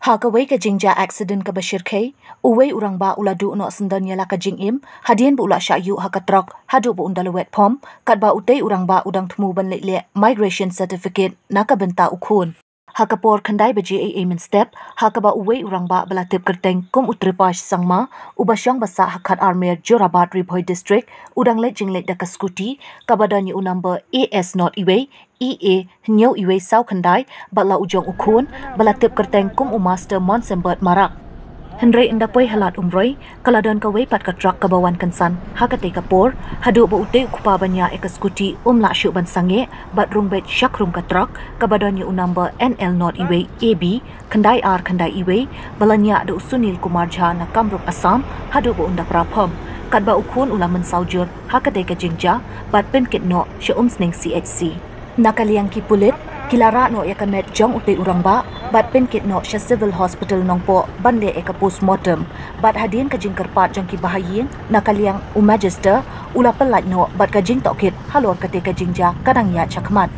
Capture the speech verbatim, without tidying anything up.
Ha kawei ka jingjia accident kaba shyrkhei, uwei u rangbah u la duh noh syndon ïa la ka jingim hadien ba u la shah ïuh ha ka trok haduh ba un da lwet phom, katba utei u rangbah u dang thmu ban leit leh migration certificate na ka bynta u khun. Ha ka por khyndai baje eiei mynstep, ha kaba uwei u rangbah ba la tip kyrteng kum u Tripash Sangma, uba shong ba sah ha khatar mer Jorabat, Ri Bhoi District, u dang leit jingleit da ka scooty kaba don ïa u number A S not iwei E A hynñiew iwei saw khyndai bad la u jong u khun ba la tip kyrteng kum u Master Monsembert Marak. Hynrei ynda poi ha Lad Umroi, ka la don kawei pat ka trok kaba wan kynsan ha katei ka por, haduh ba utei u kpa ba ñiah ïa ka scooty um lah shuh ban sangeh bad rung beit shakhrum ka trok kaba don ïa u number N L not iwei A B khyndai ar khyndai iwei ba la ñiah da u Sunil Kumar Jha na Kamrup, Assam, haduh ba un da pra phom, katba u khun u la mynsaw jur ha katei ka jingjia bad pynkit noh sha Umsning C H C. Na ka liang ki pulit, ki la rah noh ïa ka met jong utei u rangbah bad pynkit noh sha Civil Hospital Nongpoh ban leh ïa ka postmortem. Bad hadien ka jingkyrpad jong ki bahaïing, na ka liang u Magister u la pyllait noh bad ka jingtohkit halor katei ka jingjia ka dang ïaid shakhmat.